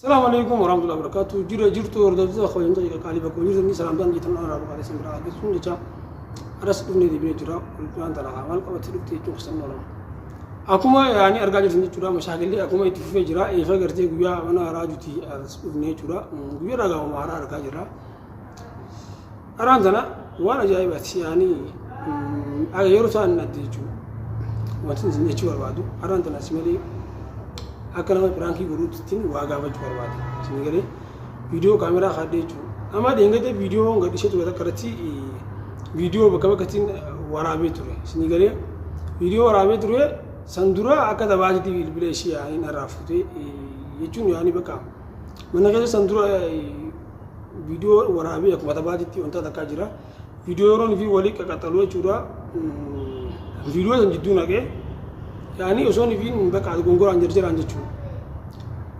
Salaamu alaikum warahmatullahi wabarakatuh. Jira jirtu hordoftoota kabajamtoota qaqaalii bakka jirtanii salaamtaan jeetan dhaan raabuu qaalee simbira argisuun jecha aras dhufnee deebinee jira. Ulfinaan tana maal qabattee dhufte jechuun kusan oolama. Akkuma yaani argaa jirtan jechuudha mashaakilli akkuma itti fufee jira. Eefa gartee guyyaa mana raajuuti as dhufnee jechuudha. Guyyaa raagaama haaraa argaa jirra. Araan tana waan ajaa'ibaati yaani yeroo isaan adde jechuudha. Wanti isin jechuu barbaadu araan tana si malee akka nama piraankii godhuutti waa gaafachuu barbaada. Isin galee viidiyoo kaameraa kaadhee jechuudha. Amma dheengadda viidiyoo gadhiisee ture takka irratti viidiyoo bakka bakkattiin waraabee ture. Isin galee viidiyoo waraabee ture san dura akka taphaatitti bilbila ishee yaani narraa fuutee jechuun yaani bakka mana keessa san dura viidiyoo waraabee akkuma taphaatitti wanta takkaa jira. Viidiyoo yeroon fi walii qaqaxaluu jechuudha. Viidiyoo san jidduu naqee yaani osoo fi bakka gongoraan jarjaraan jechuudha.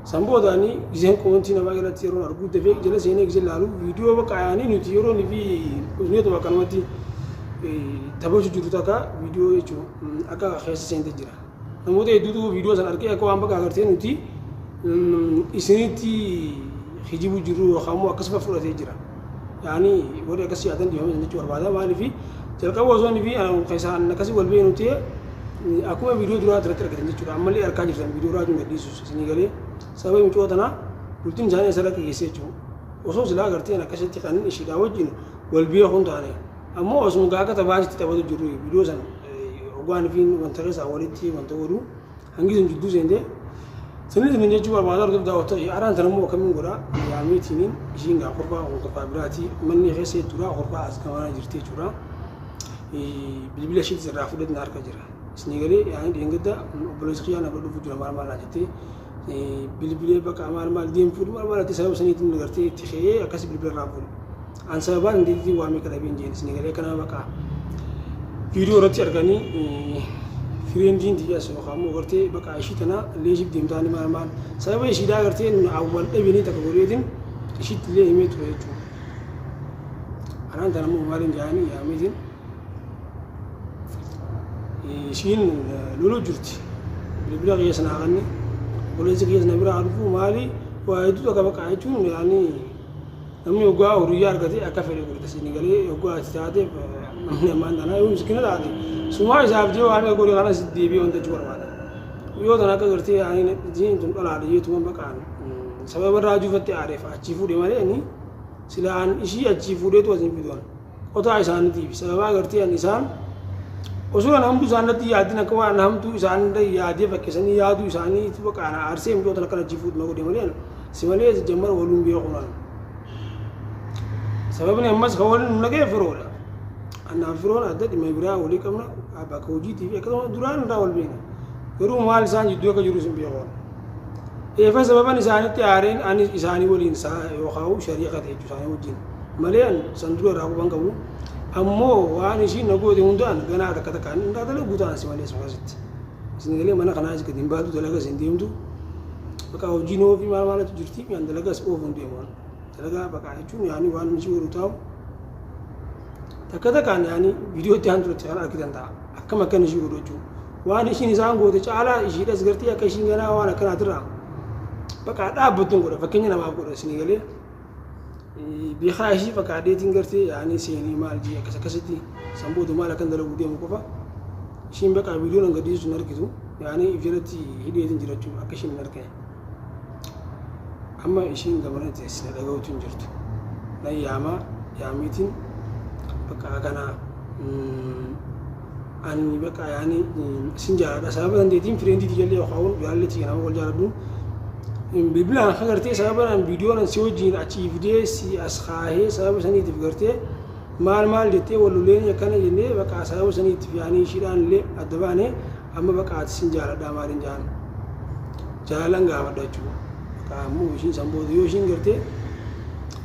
San booda ani giseen qoontii namaa irratti yeroon arguu dafee jala seenee gisee laalu viidiyoo bakka yaani nuti yeroon fi usneetuma akkanumatti taphachuu jiru takka viidiyoo jechuudha akka keessa seente jira. Namoota hedduutu viidiyoo san argee akka waan bakka agartee nuti isinitti hijibu jiru yookaan immoo akkasuma fudhatee jira. Yaani warri akkas yaadan dhiifama isin jechuu barbaada. Maaliif jalqaba osoo inni fi keessaan akkasii wal beeknu ta'e akkuma viidiyoo duraa irratti argatan jechuudha. Ammallee argaa jirtan viidiyoo raajuun gadhiisus isinii galee sababa mucoo tanaa bultiin isaanii asirra akka geessee jechuudha. Osoo silaa agarteen akkasitti kan ishiidhaa wajjin wal beekuun taane ammoo osuma gaa akka taphaatitti taphatu jiru viidiyoo san ogaan fi wanta keessaa walitti wanta godhu hangi sun jidduu seentee sanis isin jechuu barbaada. Hordof daawwattoota, araan tan immoo akkamiin godha yaamiitiiniin ishiin gaa kurbaa kun kurbaa biraati manni keessa jechuudha, kurbaa as gamanaa jirti jechuudha. Bilbila ishiitis irraa fudhatee harka jira. Isinii galee yaani dheengadda obboleessi kiyyaa na bira dhufu jira maal maal naa jettee bilbilee bakka maal maal deemu fuudhu maal maal ati sababa saniitiin gartee itti ka'ee akkasii bilbila irraa fuudhu. An sababaan hin deebiin waa meeqa dhabeen jeen isinii galee kana bakka viidiyoo irratti arganii firiindiin tiyyaas yookaan immoo gartee bakka ishii tana leeshiif deemtaanii maal maal sababa ishiidhaa gartee awwal dhabinii takka godheetiin ishiitti illee himee ture jechuudha. Anaan tana immoo maaliin jaanii yaameetiin ishiin loluu jirti. Bilbila kiyya sanaa kanni obboleessi kiyya sana biraa dhufu maali waa hedduu takka bakka jechuun yaani namni hoggaa huriyyaa argate akka fedhe godhata. Isin galee hoggaa ati taateef namni ammaan tanaa yoo miskina taate sumaa isaaf jee waan godhe kanas deebi'ee wanta jechuu barbaada. Yoo tan akka gartee yaani isiin tun dhalaadha jeetuma baqaan sababa raajuufatti aareef achii fuudhe malee inni silaan ishii achii fuudheetu asiin fiduan. Qotaa isaaniitiif sababaa gartee ani isaan osoo an hamtuu isaan irratti yaadin akka waan hamtuu isaan irra yaadee fakkeessanii yaaduu isaanii baqaan aarsee mucoota akkana achii fuudhu na godhe malee si malee jammara waluun beekuudhaan. Sababni ammas kan waliin nu nagee firoodha. Annaaf firoon adda dhimma biraa walii qabna bakka hojiitii fi akkasuma duraan irraa wal beekna. Garuu maal isaan jidduu akka jiru sin beeku. Eefa sababan isaanitti aareen ani isaanii waliin yookaan shariika ta'e jechuudha isaanii wajjin. Malee an san dura irraa quban qabu. Ammoo waan ishiin na goote hundaan ganaa takka takkaan hundaa dalagu ta'an si malee akkasitti. Isin galee mana kanaa gadi hin baatu, dalagas hin deemtu. Bakka hojiin oofii maal maalatu jirti an dalagas oofu hin deemu. Dalagaa bakka jechuun yaani waan ishii godhu taa'u takka takkaan yaani viidiyoo itti aan turetti kan argitan ta'a. Akkam akkan ishii godhu jechuudha. Waan ishiin isaan goote caalaa ishiidhas gartee akka ishiin ganaa waan akkanaatirraa bakka dhaabbattu godha, fakkeenya namaaf godha. Isinii galee beekaa ishii fakkaadheetiin gartee yaani seenii maal jee akkas akkasitti san booda maal akkan dalaguu deemu qofa ishiin bakka viidiyoon an gadhiisu sun argitu yaani if jalatti hidheetiin jira jechuudha akka ishiin hin argine. Amma ishiin gamana teessina dhaga'uutu hin jirtu. Nan yaamaa yaamiitiin bakka kanaa ani bakka yaani sin jaaladha sababa dandeettiin fireendii tiyyallee yookaan jaalallee tiyya nama wal jaaladhu bilbilaan akka gartee sababa an viidiyoon an si wajjin achii fidee si as kaahee sababa saniitiif gartee maal maal jettee wal loleen akkana jennee bakka sababa saniitiif yaani ishiidhaan illee adda baanee amma bakka ati sin jaaladha maaliin jaan jaalalan gaafadha jechuudha. Bakka ammoo ishiin san booda yoo ishiin gartee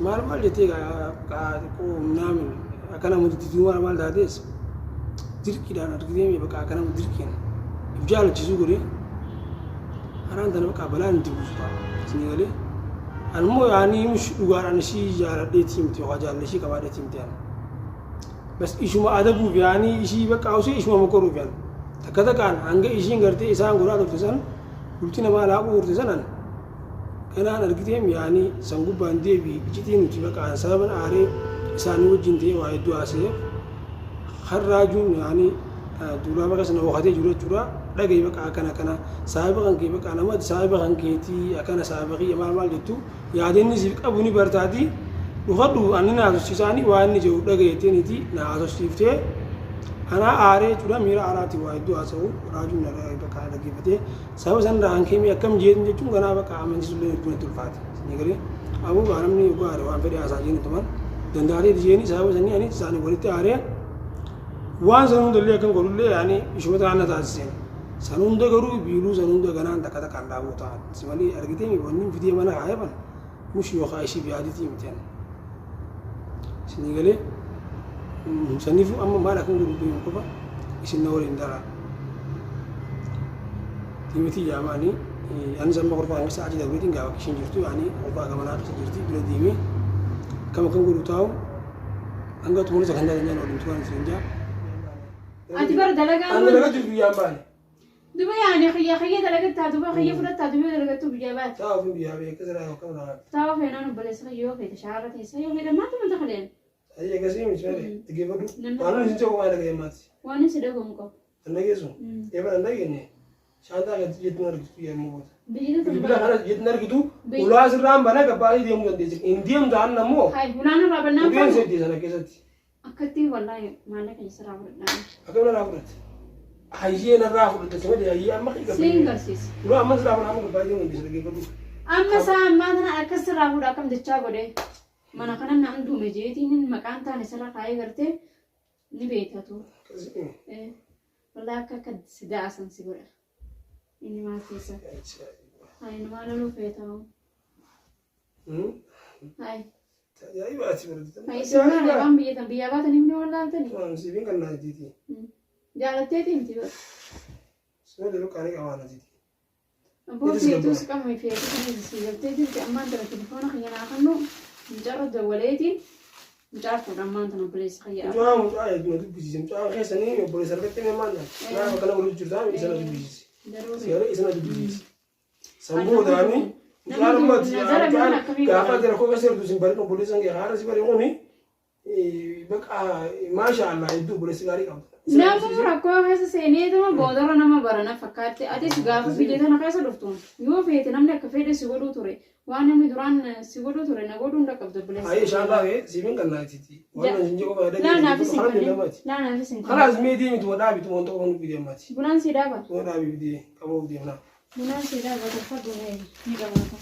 maal maal jettee xiqqoo humnaamin akka nama diduu maal maal taates dirqiidhaan argitee bakka akka nama dirqiin if jaalachisuu godhee haraan tana bakka balaan itti buusu ta'a. Isin galee animmoo yaanii mush dhugaadhaan ishii jaaladheetii miti yookaan jaalala ishii qabaadheetii miti ani. Bas ishuma adabuuf yaanii ishii bakka hausee ishuma mokoruuf yaani. Takka takkaan hanga ishiin gartee isaan godhaa turte san bultii namaa laaquu turte sanan Ganaan argiteem yaani san gubbaan deebi icitii nuti baqa an sababan aaree isaanii wajjin ta'ee waa hedduu haasayeef kan raajuun yaani duulaaba keessa na hookatee jiru jechuudha dhagayi baqa akkana akkana saahiba kan kee baqa nama saahiba kan keetii akkana saahiba kiyya maal maal jettu yaada inni siif qabu ni bartaati dhufadhu anni na haasofsiisaani waa inni jedhu dhagayi jetteeniiti na haasofsiiftee anaa aaree jechuudha miira aaraatiin waa hedduu haasa'u raajuun na bakka dhaggeeffatee Sababa san irraa kan ka'e akkam jeetin jechuun ganaa bakka amansiisu illee hedduu natti ulfaate. Isin galee aboo gaa namni yogguu aare waan fedhe haasaa jeeni tuman danda'ateeti jeeni sababa sanii ani isaanii walitti aaree waan san hunda illee akkan godhullee yaani ishuma tanaan na taasiseen. San hunda garuu biiluu san hunda ganaan takka takkaan dhaabuu ta'an. Si malee argitee mi wanni fidee mana kaayefan mush yookaan ishii biyaaditii miti ani. Isinii galee saniifuu amma maal akkan godhu deemu qofa isin na waliin daraa. Diimitii jaamaanii anis amma kolfaa hanga sa'aatii darbeetiin gaafa ishiin jirtu yaani kolfaa gamanaa keessa jirti bira deemee akkam akkan godhu taa'u hanga xumura sagantaa keenyaan waliin turan isin jaa. Ati bara dalagaa Ani dalagaa jirtu guyyaan baane. Duba yaani kiyya kiyya dalagattaa duba kiyya fudhattaa duba dalagattu biyya baate. Taa'u fi biyyaa beekka siraa yookaan naa. Taa'u feenaan obboleessa kiyya yoo feete shaarra teessa yoo fedhe maatu mata kaleen. Ayyee akkasii miti malee dhaggeeffadhu. Namni- Waan inni ta'u waan dhaga'e maati. Waan inni si dhagahu hin qabu. Kan dhageessu? Eebba kan dhageenye shaantaa keessatti jettu argitu yommuu booda. Biyyi tun Bilbila kana jettu argitu Biyyi- ulaa sirraan bana gabbaanii deemuu dandeessi. Hin deemtu aannan ammoo Hai hulaan irraa bannaan dhugeen fanu. seetti sana keessatti. Akkatti wallaahi maallaqa isirraa fudhadhaan. Akkam narraa fudhatte? Hayyee narraa fudhatte si malee hayyee amma hiika. Siin garsiisa. Ulaa amma sirraa bana amma gabbaanii deemuu dandeessi dhaggeeffadhu. Amma isaa ammaa tana akkas sirraa fuudha akkam jechaa godhee. Mana kana naan duume jeetiin maqaan taane sirra kaayee gartee ni beekatu. Wallaahi akka akka si da'asan si godha. Inni maal keessa? Hayi inni maal loluu feetamu? Hayi. Ajaa'iba ati barattan. Hayi isin maal waan biyya tan biyyaa baataniif ni wallaaltani? Waan siifin kan naa jiiti. Jaalatteetii miti bara. Suma jedhu qaanii qabaa na jiiti. Abboo feetuus qabmi feetu kanis si galtee jirti ammaan tana telefoona kiyya naa kannu mucarra dawwaleetiin mucaa fuudha ammaan tana obboleessa kiyya. Mucaa mucaa hedduu na dubbisiise. Mucaa keessanii obboleessa argattee mee maal naan? Naa bakka nama walitti jirtaa isa na dubbisiise. Seera isa na dubbisiise. San boodaani mucaan amma mucaan gaafa ati rakkoo keessa jirtu sin barin obboleessan kee haara si bari kuni Baqa maasha Allah hedduu obboleessi gaarii qabda. Namuu rakkoo keessa seeneetuma boodarra nama barana fakkaatti. Atis gaafa biyya tana keessa dhuftu yoo feete namni akka fedhe si godhuu ture. Waan namni duraan si godhuu ture na godhuu hin dhaqqabdu obboleessa. Ayee shaallaa fee siifin kan naa ititi. Waan nan sin jedhu qofa Laa naafis hin karaa kannin. namaati. Laa naafis hin kannin. Kalaas mee deemitu wa dhaabitu wanta qofa nuuf fidee ammaati. Bunaan si dhaaba. Wa dhaabi fidee qaboo deemnaa. Bunaan si dhaaba tolfadhu ni qabaata.